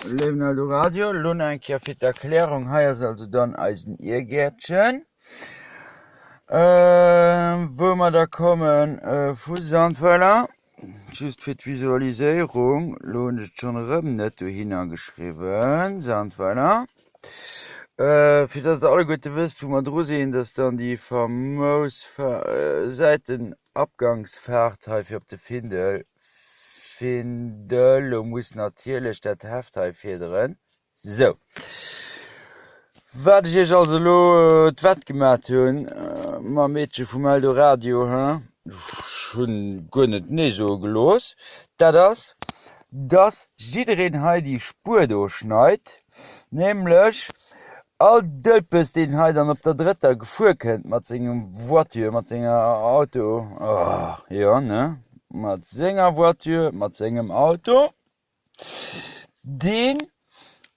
Léiwen Eldoradio, elo nach eng Kéier fir d'Erklärung, Hei ass also dann eisen Iergäertchen, wou mer da komme vu Sandweiler. Just fir d'Visualiséierung, elo hunn ech et schonn erëm net dohinner geschriwwen, Sandweiler, fir dass der alleguerte wësst, wou mer dru sinn, dass dann déi famous Säitenabgangsfaart hei fir op de Findel, Findel, lo muss natierlech dat Heft hei fiederen. Sou. Wat ech iech also elo d'Wett gemat hunn mam Meedche vum Eldoradio, he, ech hunn guer net nee soe gelooss, dat ass, dass jiddereen hei déi Spuer do schneit, nämlech all Dëlpes, deen hei dann op der drëtter gefuer kënnt mat sengem Voiture, mat senger Auto, oh jo, ne, mat senger Voiture, mat sengem Auto. Dee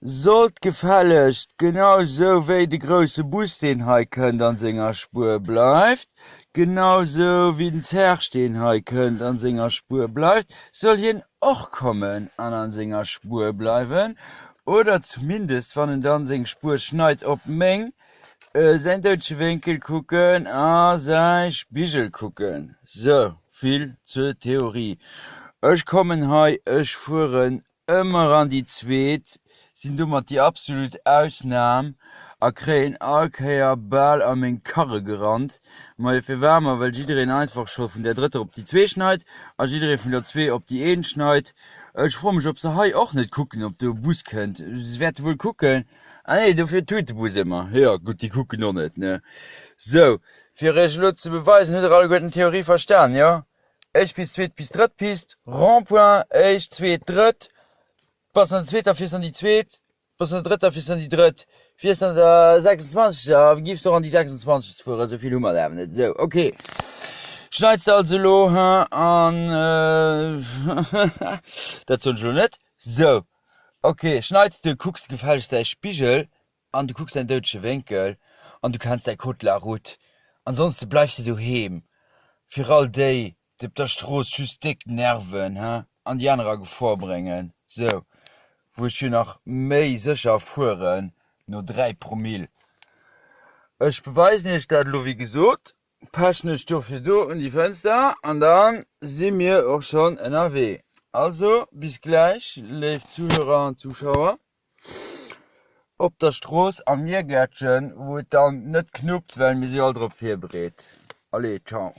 sollt gefällegst, genau sou wéi de grousse Bus deen hei kënnt, an senger Spuer bleift, genau sou wéi den Zerg deen hei kënnt an senger Spuer bleift, soll hien och kommen an an senger Spuer bleiwen, oder zumindest wann en dann seng Spuer schneit op meng, säin doudege Wénkel kucken a säi Spigel kucken. Sou vill zur Theorie. Ech kommen hei, ech fueren ëmmer an déi zweet, sinn domat déi absolut Ausnam a kréien all Kéier bal a meng Karre gerannt. Majo firwat? Ma well jiddereen einfach scho vun der drëtter op déi zwee schneit a jidderee vun der zwee op déi eent schneit. Ech froe mech ob se hei och net kucken ob do e Bus kënnt. Se wäerte wuel kucken. Ah nee, dofir tut de Bus ëmmer. Jo gutt, déi kucken och net, ne? Sou, fir iech elo ze beweisen, hutt der alleguerten d'Theorie verstan, jo? Éischt Pist, zweet Pist, drëtt Pist, Rond-point, éischt, zweet, drëtt, bass an der zweeter, fiers an déi zweet, bass an der drëtter, fiers an déi drëtt, fiers an der 26 er, giffs de och an déi 26 fueren, esou vill hu mer der awer net. Sou, ok. Schneits de also elo, hein, an dat soen ech elo net. Sou. Ok, schneits de, kucks gefällegst däi Spigel an du kucks däin doudege Wénkel an du kenns däi Code de la route. Ansonste bleifs de doheem. Fir all déi, déi op der Strooss just déck nerven, he, an déi aner a Gefor bréngen. Sou, wou ech jo nach méi sécher fueren no 3 Promille. Ech beweisen iech dat elo wéi gesot. Pechen ech dofir do un déi Fënster an da si mir och schonn ënnerwee. Also bis gläich léif Zuhörer an Zuschauer op der Strooss am Miergäertchen, wou et dann net knuppt, well mir si jo all drop virbereet. Allez, ciao.